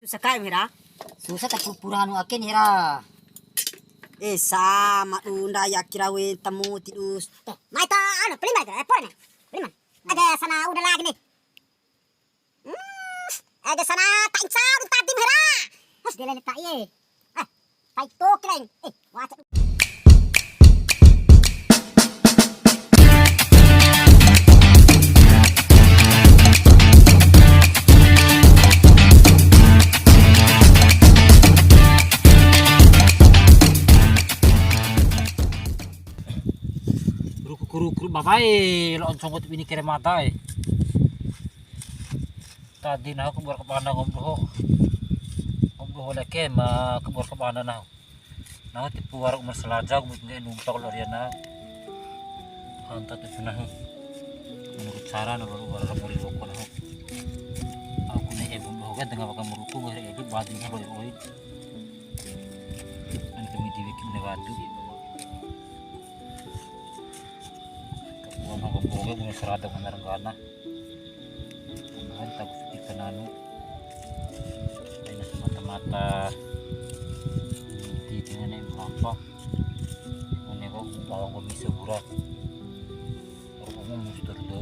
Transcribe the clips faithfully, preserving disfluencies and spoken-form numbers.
Susah kai mera. Susah ta pu-, pura anu ake ni ra. Eh, sama dunda ya kira we temu tidus. Tuh, mai ta anu, pelimba itu, eh, pone. Pelimba. Ada sana udah lagi nih. Hmm, ada sana tak insya tadi mera. Hus, dia lain tak iye. Eh, tai to kirain. Eh, waca. Ruku kuru kuru babae, lo oncong ini kere mata e. Tadi nahu kabua kabana nggomi doho. Nggomi doho leke ma kabua kabana nahu. Nahu tipu wara Umar Salaja, nggomi ngge numpak lo riana. Hanta tu nahu. Menurut cara na baru wara muri roko nahu. Aku ne ebu doho kan tengah waka muruku, ngeri ebu badi na oi oi. An kami di weki ne wadu. Kabua ma nggomi doho kan nggomi serata nggomi ranggana. Tambahan tabu fiti kananu. Aina semata-mata. Di tengah ne'e rampa. Mane ko bawa ko miso burat. Rumu musu terdo.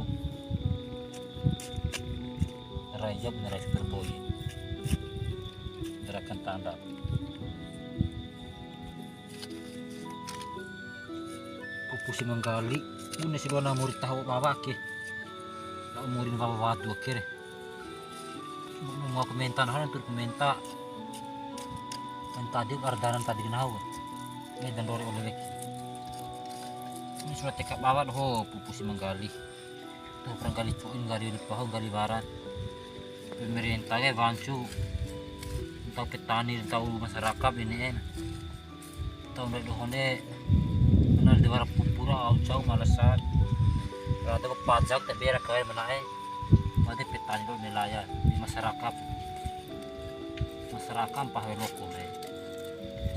Raja bener raja terboy. Gerakan tanda. Pupu si manggali, bune si loana mori taho bawa ke. Lao mori bawa wadu ake re. Mau aku menta, nah, tur ku menta. Menta di ardanan tadi nahu. Menta ndore ole lagi. Ini surat teka bawa doho, pupu si manggali. Tuh, barangkali cuin nggali di pahu, nggali barat. Pemerintah ke bantu. Entah petani, entah masyarakat ini, eh. Tau ndai doho ne, kenal de wara pupura au cau malasan. Rada ke pajak tapi era kae mena'e. Made petani do nelayan di masyarakat. Masyarakat pahe loko re.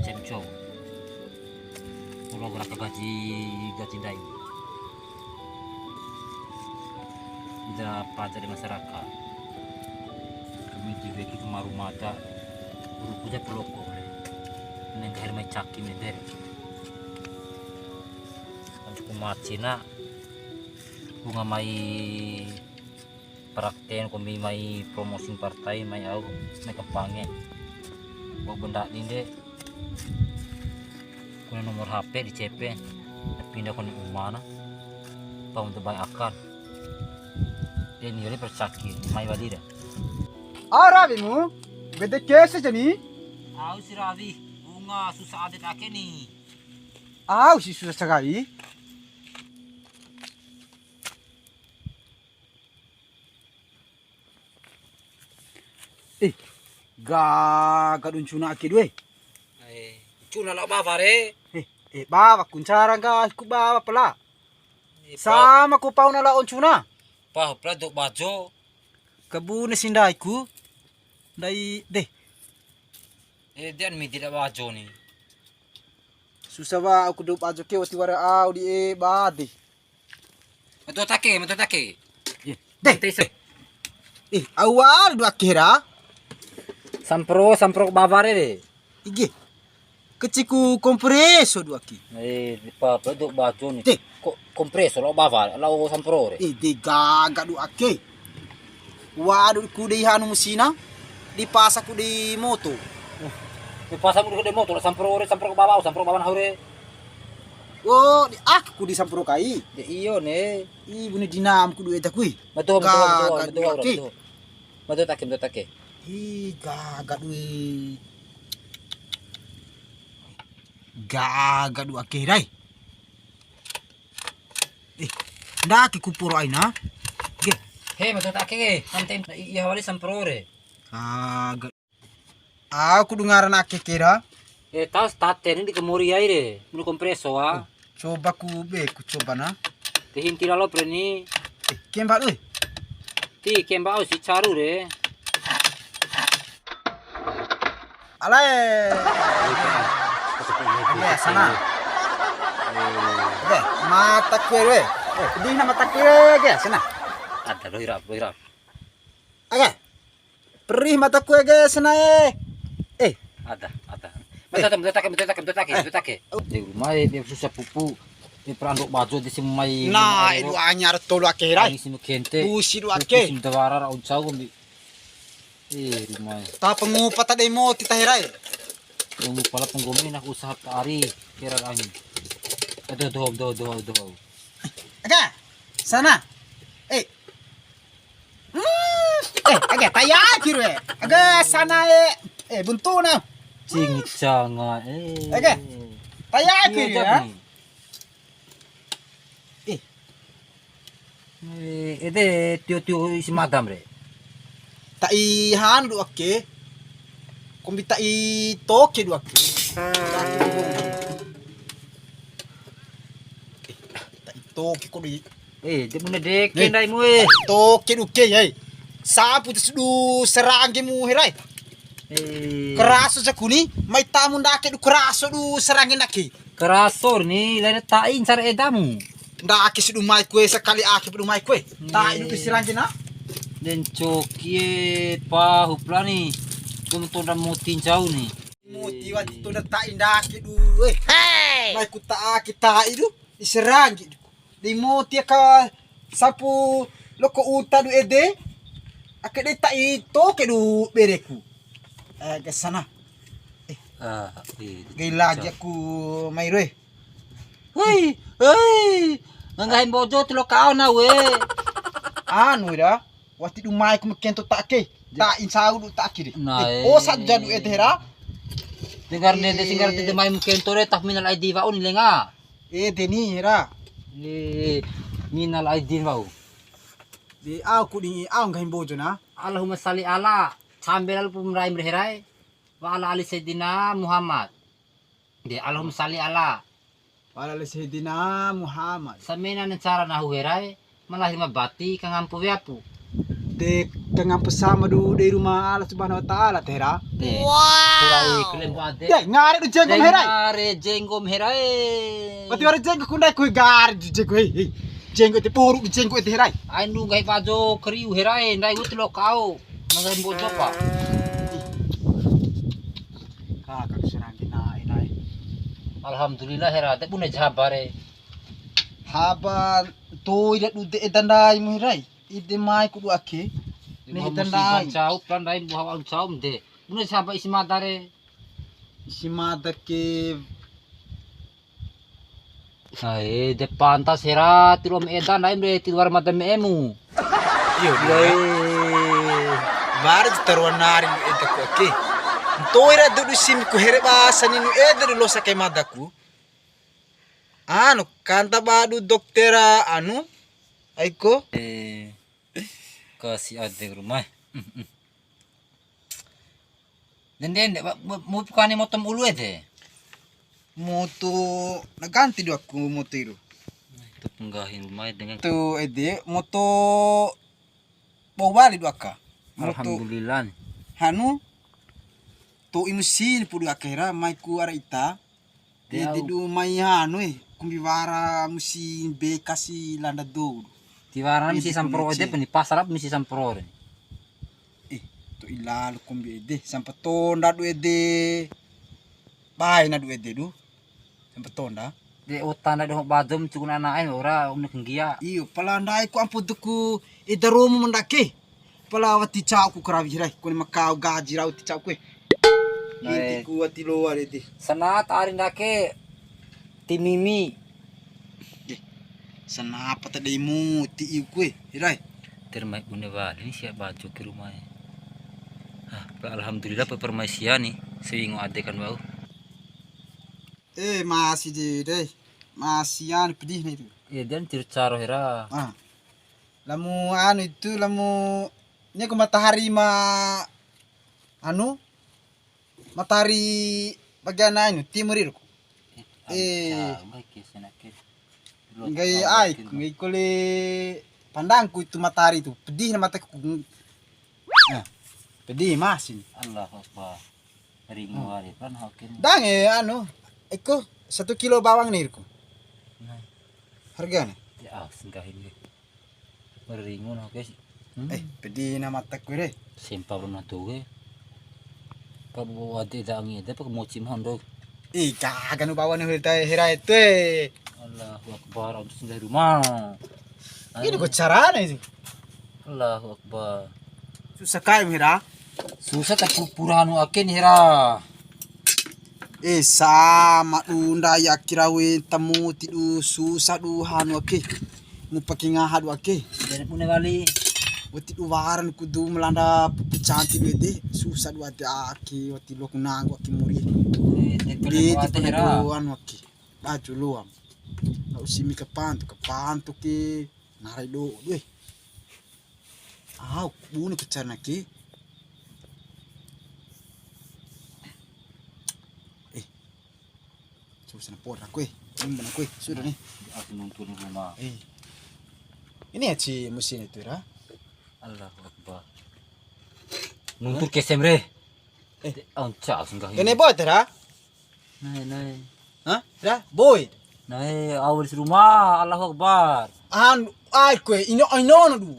Cemcong. Kalau gerak gaji, gaji ndai. Ida pajak di masyarakat. Kami di weki kemaru mada. Ruku ja peloko re. Neng kahir mai caki meder. Untuk macina. Bunga mai prakten kombi mai promosi partai mai au mai kampanye. Bau benda dinde. Kuna nomor H P di C P. Pindah kone umana. Pau untuk baik akal. Dia nilai percaki mai wali dah. Ah, rawimu. Gede kese jani. Au si rawi. Bunga susah adat ake ni. Au si susah sekali. Eh, gaga du ncuna ake due. Eh, ncuna lao bawa re. Eh, eh, bawa ku ncara nggahi ku bawa pala. Eh, sama ku pauna lao ncuna. Pahu pala dou bajo. Kabune si ndai ku. Ndai deh. Eh, dian midi lao bajo ni. Susah wa aku dou bajo ke wati wara au di e bade. Matua take, matua take. Ih, deh. Te ise. Ih, awal dua kira. Sampro, sampro bawa re de. Ige. Keciku kompreso dua ki. Eh, di papa dou bajo ni. Te. Ko kompreso lao bawa, lao sampro re. Eh, de gaga dua ke. Wadu ku dei hanu musina, di pasa ku dei moto. Di pasa ku dei moto, sampro re, sampro ke bawah, sampro bawah nahu re. Oh, di ak ku di sampro kai. De iyo ne. Ih, bune dinam ku due ta kui. Betul, betul, betul, betul, betul. Betul take, betul take. Ih, gaga due. Gaga dua ke rai. Eh, ndake ku poro aina. Ge. He, maksud ake ge, kan tem iya wali sampro re. Ah, ga-, aku dengaran ake kira. Eh, tas tate ni di kemori ai re, menu kompreso wa. Oh, coba ku be, ku coba na. Te hinti lalo pre ni. Eh, kemba, eh. Ti kemba au si caru re. Alae. Ake sana. Oke, mata kue re. Eh, di na mata kue ge sana. Ada lo irap, lo irap. Oke. Perih mataku ege senae. Eh, ada, ada. Betul, betul, betul, betul, betul, betul. Mai, dia susah pupu. Dia perandok baju di sini mai. Nah, ilu anyar tolu ake rai. Ini sini kente. Busi dua ake. Sini dawara ra uncau kombi. Eh, rumah. Ta pengupa ta demo ti ta herai. Pengupa la penggomi nak usaha ta ari kira angin. Aduh, doh, doh, doh, doh. Aga, sana. Eh. Hmm, eh, aga, taya kiru eh. Aga, sana eh. Eh, buntu na. Cing canga eh. Aga. Taya kiru ya. Eh. Eh, ede tio-tio isi madam re. Ta'i hanu du ake. Kombi ta'i toke du ake. Eh, ta'i toke ko di. Eh, de bune deke ndai mu eh. Toke du ke ai. Sapu te sudu serangge mu herai. Eh. Karaso jakuni, mai tamu ndake du karaso du serangge ndake. Karaso ni, laina ta'i ncara edamu. Ndake sudu mai kue sakali ake pudu mai kue. Ta'i du serangge na. Den coki e pahu plani. Tum tonda moti ncau ni. Moti wati tonda ta'i ndake du. Eh. Mai ku ta'ake ta'i du. Di serangge du. Di moti aka sapu loko uta du ede. Ake de ta'i toke du bereku. Eh, ke sana. Eh, ah, eh, gai lagi aku mai roe. Woi, woi. Nggahi Mbojo ti loa kau na we. Anu ira, wati du mai ku ma kento ta ake. Ta insau du ta ake de. Nah, eh, oh, saja du ede ra. Dengar de, de singgar de mai ma kento re tak minal aidi wa'u ni lenga. Ede ni ra. Eh, minal aidin wa'u. De au ku di au nggahi Mbojo na. Allahumma salli ala. Sambe lalu pum rai mreherai. Wa ala ali Sayyidina Muhammad. De, Allahumma salli ala. Wa ala ali Sayyidina Muhammad. Samena ne cara nahu herai, malahir ma bati kangampu weapu. De kangampu sama du dei Ruma Allah Subhanahu wa Ta'ala, tera. De. Wow. Herai kelembo ade. De, ngare du jenggo herai. Ngare jenggo herai. Wati wara jenggo kundai ku gar jenggo hei. Jenggo te poru jenggo te herai. Ai ndu nggahi bajo keriu herai, ndai wut lo kau. Nggahi Mbojo pa. Kaka serangge na'e, na'e. Alhamdulillah, hera, de bune jaba re. Haba to'i ra du de eda ndai mu rai. Ede mai ku du ake. Ne'e eda ndai. Cau, plan ndai buha wa'u cau de. Bune jaba isi mada re. Isi mada ke. Ae, de pantas hera, tiloa ma eda ndai mre, tiwara mada me'emu. Iyo, iya. Bara taruan nari eda ku ake. Nto'i ra dudu sim ku here ba saninu eda du losa kai madaku. Anu, kanta badu doktera anu, aiko. Eh, kasi ade rumah. Dende, dende, ba-, ba-, mu kani motom ulu ede. Moto na ganti du aku moto iru. Itu penggahin mai dengan tu ede moto bau bali du aka. Moto alhamdulillah. Hanu to imusin pudu aka hera mai ku ara ita. Ede du mai hanu e, kombi wara musi be kasi landa dou. Tiwara musi sampro ede pani pasar apa musi sampro re. Eh, to ilalu kombi ede, sampa tonda du ede. Bae na du ede du. Sampa tonda. De ota na doho badom cukuna na'e ora umne kenggia. Iyo, pala ndai ku ampo duku eda romo mandake. Pala wati ca'u ku karawi hirai, kone makau gaji rau ti ca'u kue. Inti ku wati loa re ti. Sanat ari ndake ti mimi. Eh, sanapa ta dei mu ti iu kue, hirai. Termai bune wali ni sia baju ke rumah. Ah, alhamdulillah pe permaisia ni, sewingu ade kan wau. Eh, masi de, dei. Masi anu pedih na itu. Eh, dan ciro caro hera. Ah. Lamu anu itu, lamu ini aku matahari ma anu, matahari bagian anu, timur itu. Eh, nggai ai, nggai kole pandangku itu matahari itu, pedih na mataku. Nah, pedih masi ni. Allahu Akbar. Ringu hari kan hoki ni. Dange anu, iko satu kilo bawang ni iko. Nah. Harga ni? Ya, ah, singgah ini. Ringu no, guys. Hmm. Eh, pedi na mataku re. Sempa belum natu ke. Pak bawa ade da angi ade pak moci mondo. Ih, kagak nu bawa nih hira, hira itu, eh. Allahu Akbar, untuk singgah rumah. Ini kok caranya sih? Allahu Akbar. Susah kai hira. Susah tak pu-, pura anu ake ni hira. Eh, sama du ndai akira we tamu tidu susah du hanu ake. Ngupa ke ngaha du ake. Jadi pune wali. Wati du waran kudu melanda pupu cantik wede. Susah du ade ake, wati loa ku nanggo ake muri. Eh, teko. Bete le kuat puna hira. Du anu ake. Baju luam. Au simi kapantu, kapantu ke. Narai do, due. Au, bune pecar naki. Eh. Susah na pora kue. Ini mana kue? Sudah nih. Aku nonton rumah. Eh. Ini ya ci mesin itu ra. Allahu Akbar. Nuntur kesem re. Eh. Anca singgah. Kene ini. Buat ra? Nai, nai. Hah? Ra? Boy. Nai, awal di rumah. Allahu Akbar. An, ai kue, ino, ino, ino, du.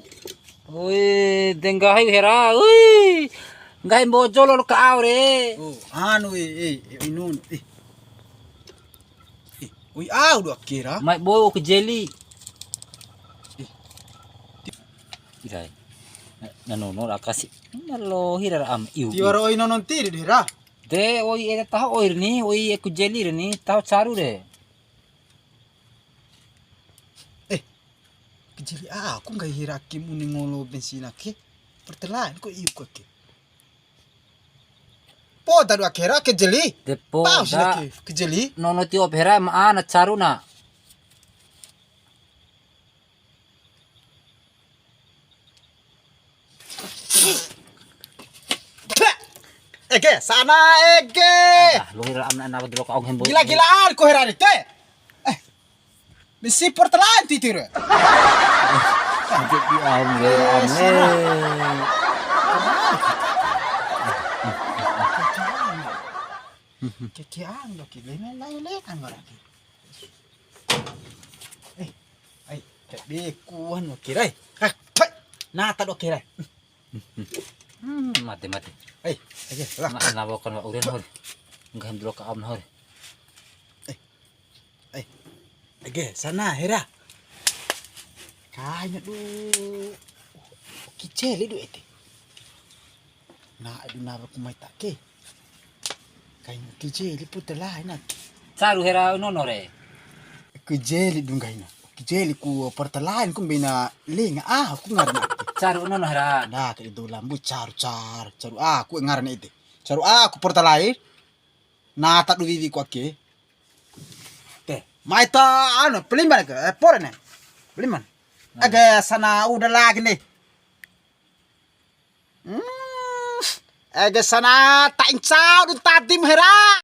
Ui, de nggahi hera, ui. Nggahi Mbojo lalo ka au re. Oh, anu, eh, eh, eh, inu, eh. Eh, ui, au dua kira. Mai bou ke jeli. Eh. Irai. Na, na nono ra kasi. Na lohi ra am, iu, iu. Tiwara oi nonon tiri de ra. De, oi eda taho oi ni, oi eku jeli re ni, taho caru de. Eh, kejeli aku nggahi hira ake muni ngolo bensin ake. Pertelain ko iu ko ake. Poda du ake hira kejeli. De poda. Tahu sih ake kejeli. Nono tio pera ma ana caru na. Ege, sana ege. Ah, lu hira amna na dulu ka ong hembo. Gila-gilaan ko hera ni te. Eh. Misi portelan titi re. Jadi am, am. Keke am do ki le le le anggora ki. Eh. Ai, kabe kuan waki rai. Hah, thoi. Na ta do ki rai. Hmm, mate, mate. Ai, oke, lah. Na, na wokon wa uren hor. Nggahi dulu ka am hor. Eh. Eh. Oke, sana hera. Kayaknya du. Kiceli du ete. Na, du na ku mai take. Kaina kejeli puta lain ake. Caru hera nono re. Kejeli dunggaina. Kejeli ku porta lain ku mbina lenga ah, aku ngarana. Caru nono hera. Nah, kayak itu lambu caru, caru, caru ah, aku ngarana ede. Caru ah, aku porta lain. Nata du wiwi ku ake. Te, mai ta anu, pelimban ke, eh, pore ne. Pelimban. Nah. Aga sana udah lagi nih. Hmm, ede sana ta incau dun tadi mu hera.